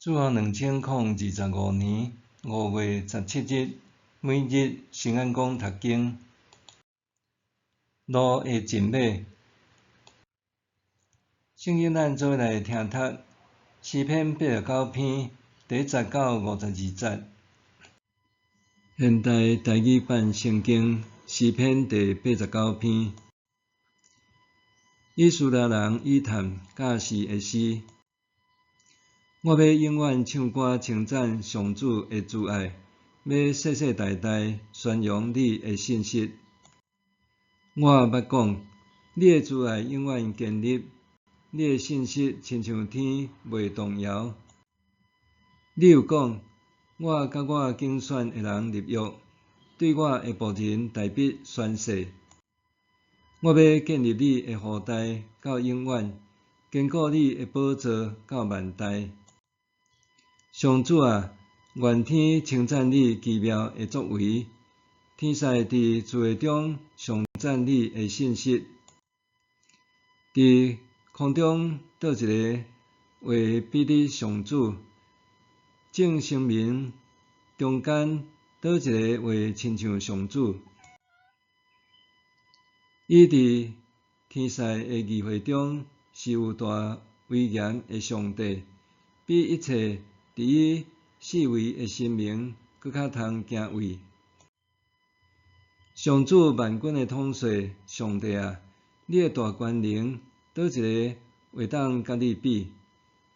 主後2025年5月17日，每日新眼光讀經，路會真美。聖經咱做伙來聽讀詩篇89篇第1節到52節。現代台語版聖經詩篇第89篇，以斯拉人以探教士的詩。我欲永遠唱歌稱讚上主的慈愛，欲世世代代宣揚你的信實。我捌講，你的慈愛永遠堅立，你的信實親像天袂動搖。你又講，我佮我揀選的人立約，對我的僕人大衛宣誓。我欲建立你的後代到永遠，堅固你的寶座到萬代。上主啊，願天稱讚你奇妙的作為，天使佇聚會中頌讚你的信實。佇空中佗一个會比得上主？眾神明中間佗一个會親像上主？伊佇天使的議會中是有大威嚴的上帝，比一切佇伊四圍的神明閣較通敬畏。上主萬軍的統帥上帝啊，你的大權能，佗一个會當佮你比？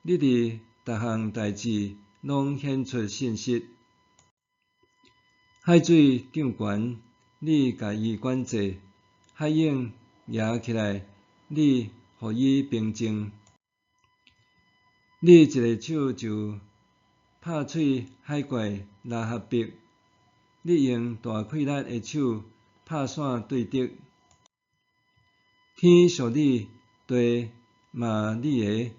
你佇逐項代誌攏顯出信實。海水漲懸，你共伊管制；海湧夯起來，你予伊平靜。你一个手就拍碎海怪拉哈伯，你用大氣力的手拍散對敵。天屬你，地嘛你的，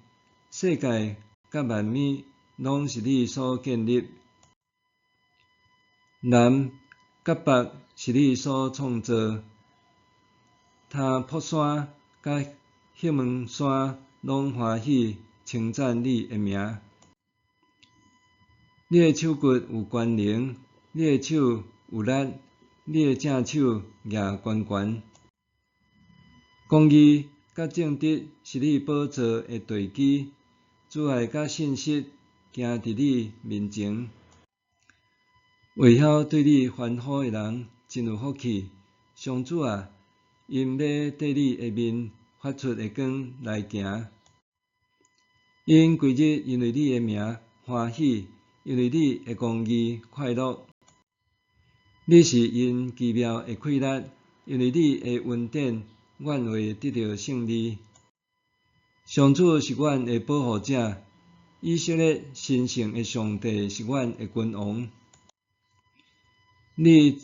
世界佮萬物攏是你所建立。南佮北是你所創造，他泊山佮赫門山攏歡喜稱讚你的名。你的手骨有權能，你的手有力，你的正手舉懸懸。公義佮正直是你寶座的地基，慈愛佮信實行佇你面前。會曉對你歡呼的人真有福氣，上主啊，𪜶欲綴你的面發出的光來行。𪜶規日因為你的名歡喜，因為你的公義快樂。你是𪜶奇妙的氣力，因為你的恩典，阮會得著勝利。上主是阮的保護者，以色列神聖的上帝是阮的君王。你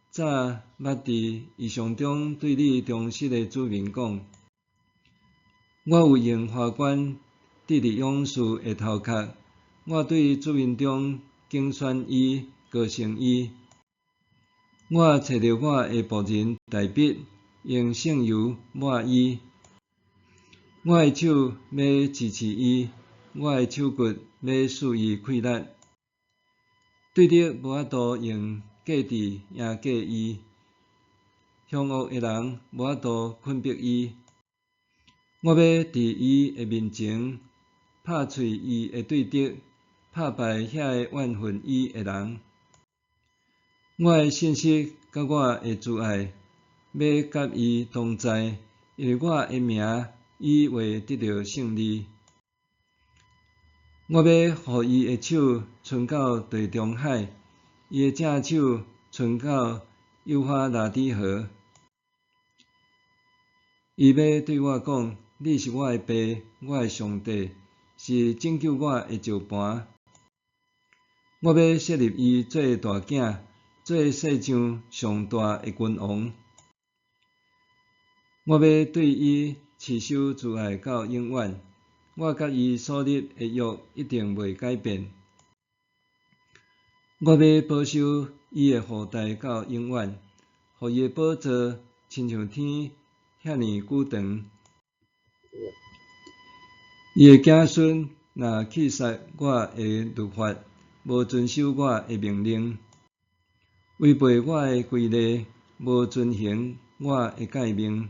早捌佇異象中對你忠實的子民講：我有用花冠戴佇勇士的頭殼，我對子民中揀選伊，膏聖伊。我揣著我的僕人大衛，用聖油抹伊。我的手欲支持伊，我的手骨欲賜伊氣力。對敵無法度用計智贏過伊，兇惡的人無法度困迫伊。我欲佇伊的面前拍碎伊的對敵，拍敗遐个怨恨伊的人。我的信實佮我的慈愛，欲佮伊同在，因為我的名，伊會得著勝利。我欲予伊的手伸到地中海，伊的正手伸到幼發拉底河。伊欲對我講：你是我的爸，我的上帝，是拯救我的石磐。我欲設立伊做大囝，做世上上大的君王。我欲對伊持守慈愛到永遠，我佮伊所立的約一定袂改變。我欲保守伊的後代到永遠，予伊的寶座親像天遐爾久長。伊的子孫若棄殺我的律法，無遵守我的命令，違背我的規例，無遵行我的誡命，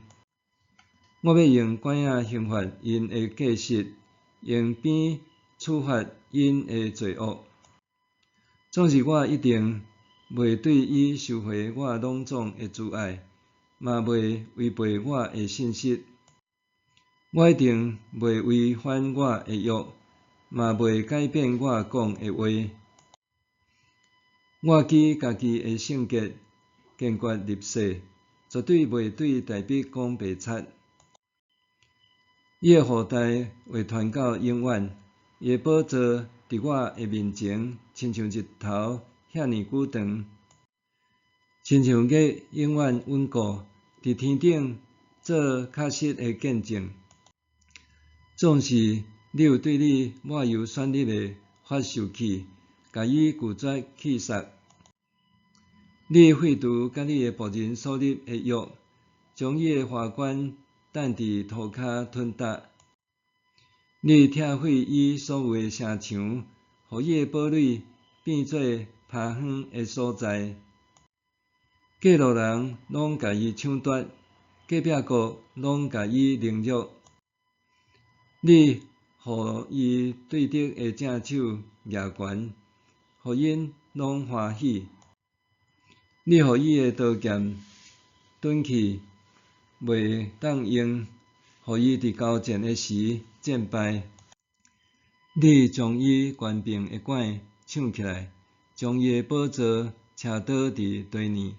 我欲用拐仔刑罰𪜶的過失，用鞭處罰𪜶的罪惡。總是我一定袂對伊收回我攏總的慈愛，嘛袂違背我的信實。我一定袂違反我的約，嘛袂改變我講的話。我舉家己的聖潔，堅決立誓，絕對袂對大衛講白賊。伊的後代會傳到永遠，伊的寶座佇我的面前，親像日頭遐爾久長，親像月永遠穩固，佇天頂做確實的見證。縱是你有對你抹油選立的發受氣，共伊拒絕棄殺，你廢除佮你的僕人所立的約，將伊的華冠擲佇塗跤吞踏。你拆毀伊所有的城牆，予伊的堡壘變做拋荒的所在。過路人攏共伊搶奪，隔壁國攏共伊凌辱。你予伊對敵的正手舉懸，予𪜶攏歡喜。你予伊的刀劍鈍去，袂當用，予伊佇交戰的時戰敗。你將伊權柄的拐搶起來，將伊的寶座車倒佇地呢。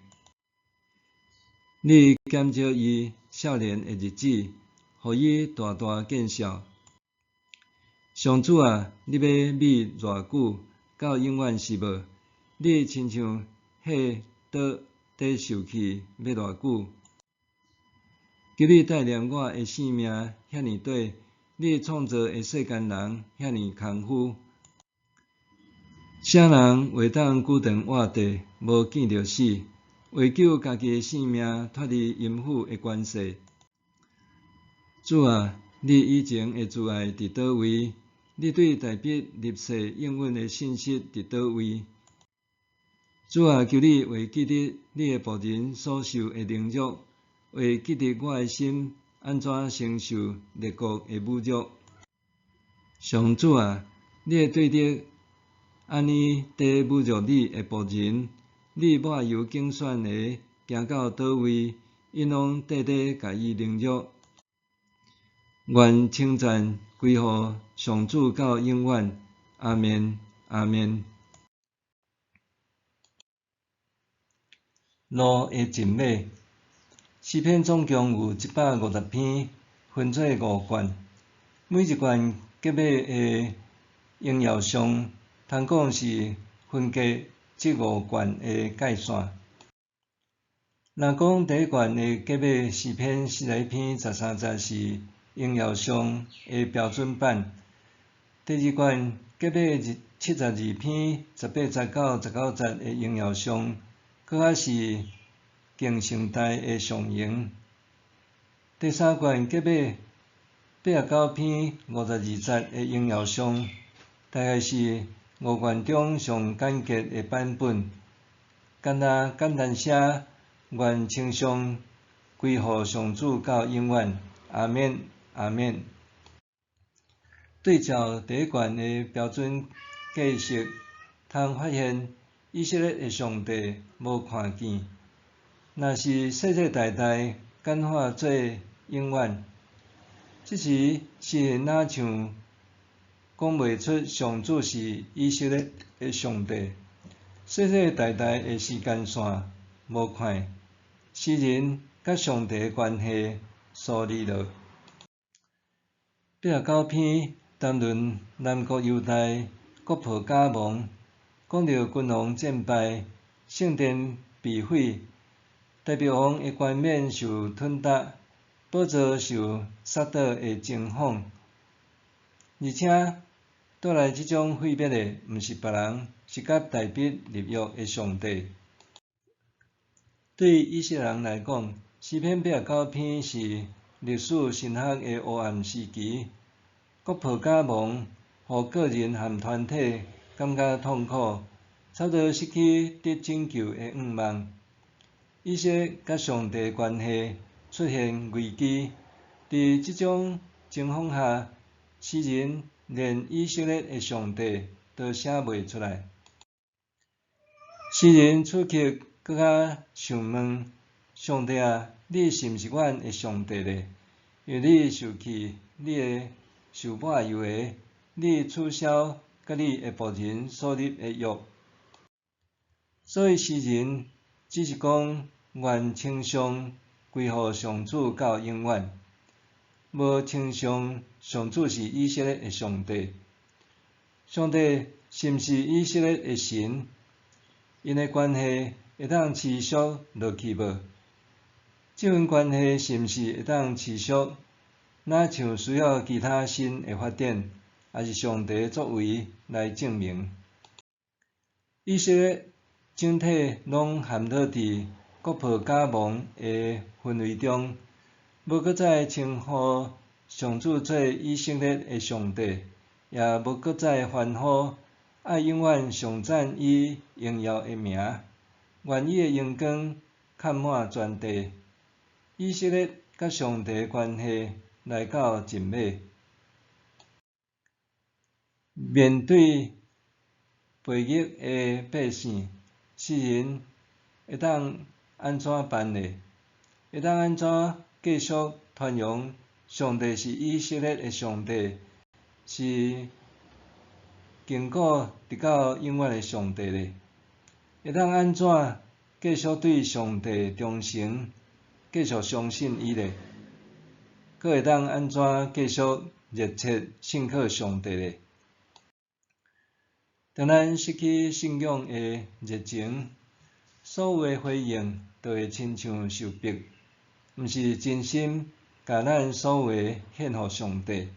你減少伊少年的日子，予伊大大見少。上主啊，你欲覕偌久？到永遠是無？你親像彼刀佇受氣欲偌久？求你帶念我的性命遐爾短，你創造的世間人遐爾空虛。啥人會當久長活著，無見著死，會救家己的性命脫離陰府的權勢？主啊，你以前的慈愛佇佗位？你對大衛立誓應允的信實佇佗位？主啊，求你會記得你的僕人所受的凌辱，會記得我的心按怎承受列國的侮辱。上主啊，你的對敵按呢佇侮辱你的僕人，你抹油揀選的行到佗位，𪜶攏綴綴共伊凌辱。願稱讚歸予上主到永遠。阿們，阿們。路的盡尾，詩篇總共有150篇，分做五卷，每一卷結尾的榮耀頌，通講是分隔這五卷的界線。若講第一卷的結尾詩篇41篇13節是榮耀頌的標準版，第二卷結尾72篇18節到19節的榮耀頌，閣較是敬聖代的上榮。第三卷結尾89篇52節的榮耀頌，大概是五卷中上簡潔的版本。敢若簡單寫，願稱頌歸予上主到永遠。阿們，阿們。對照第一卷的標準格式，通發現以色列的上帝無看見，若是世世代代簡化做永遠。這時詩人若像講袂出上主是以色列的上帝，世世代代的時間線無看，詩人佮上帝的關係疏離了。89篇談論南國猶大國破家亡，講著君王戰敗，聖殿被毀，大衛王的冠冕受吞奪，寶座受殺倒的嘲諷，而且帶來這種毀滅的，毋是別人，是佮大衛立約的上帝。對以色列人來講，詩篇89篇是歷史神學的黑暗時期，國破家亡，予个人和团体感觉痛苦，差不多失去得拯救的愿望。以色列佮上帝的关系出现危机，伫这种情况下，诗人连以色列的上帝都写袂出来。诗人此刻閣較想问：上帝啊，你是毋是阮的上帝呢？因为你受气你的受抹油的，你取消佮你的僕人所立的约。所以诗人只是讲愿称颂归予上主到永远，无称颂上主是以色列的上帝。上帝是毋是以色列的神？𪜶的关系会当持续落去无？这份关系是毋是会当持续？若像需要其他新的发展，抑是上帝的作为来证明？以色列整体拢陷落伫国破家亡的氛围中，无阁再称呼上主做以色列的上帝，也无阁再欢呼爱永远颂赞伊荣耀的名，愿伊的荣光崁满全地。以色列佮上帝的关系来到尽尾，面对背逆的百姓，诗人会当按怎办呢？会当按怎继续传扬上帝是以色列的上帝，是亘古直到永远的上帝呢？会当按怎继续对上帝忠诚，继续相信伊呢？阁会当按怎继续热切信靠上帝呢？当咱失去信仰的热情，所有的回应都会亲像受迫，毋是真心共咱所有的献予上帝。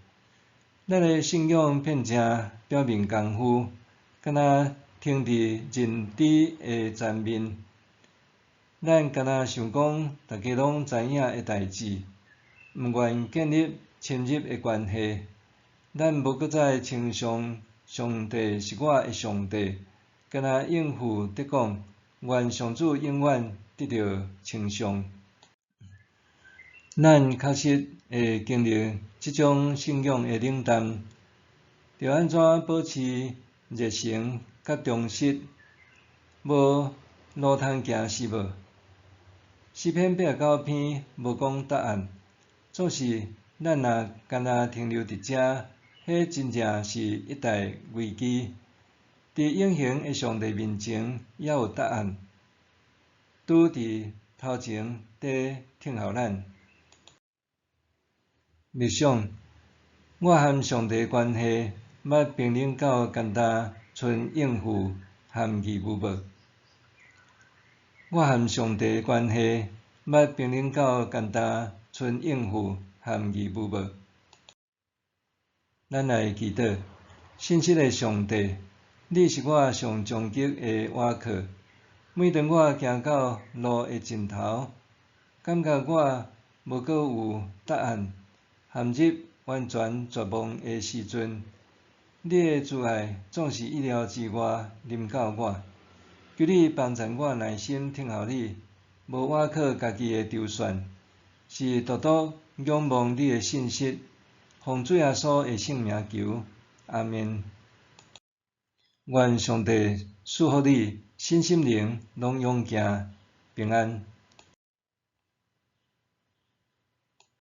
咱的信仰变成表面功夫，敢若停伫认知的层面。咱敢若想讲，大家拢知影的代志，毋愿建立深入的关系。咱无阁再称颂上帝是我的上帝，敢若应付得讲，愿上主永远得著称颂。咱确实会经历这种信仰的冷淡，著按怎保持热诚佮忠实？无路通行是无？诗篇89篇无讲答案，总是咱若干焦停留伫遮，彼真正是一大危机。伫永恒的上帝面前，犹有答案，拄伫头前伫等候咱。默想，我和上帝关系，捌冰冷到干焦賰应付和义务无？我和上帝关系，捌冰冷到干焦賰应付和义务无？咱来祈祷，信实的上帝，你是我上终极的倚靠。每当我行到路的尽头，感觉我无阁有答案，陷入完全绝望的时阵，你的慈爱总是意料之外临到我。求你帮助我耐心等候你，无倚靠家己的筹算，是独独仰望你的信实。奉主耶稣的圣名求，阿们。愿上帝赐福你，身心灵拢勇健平安。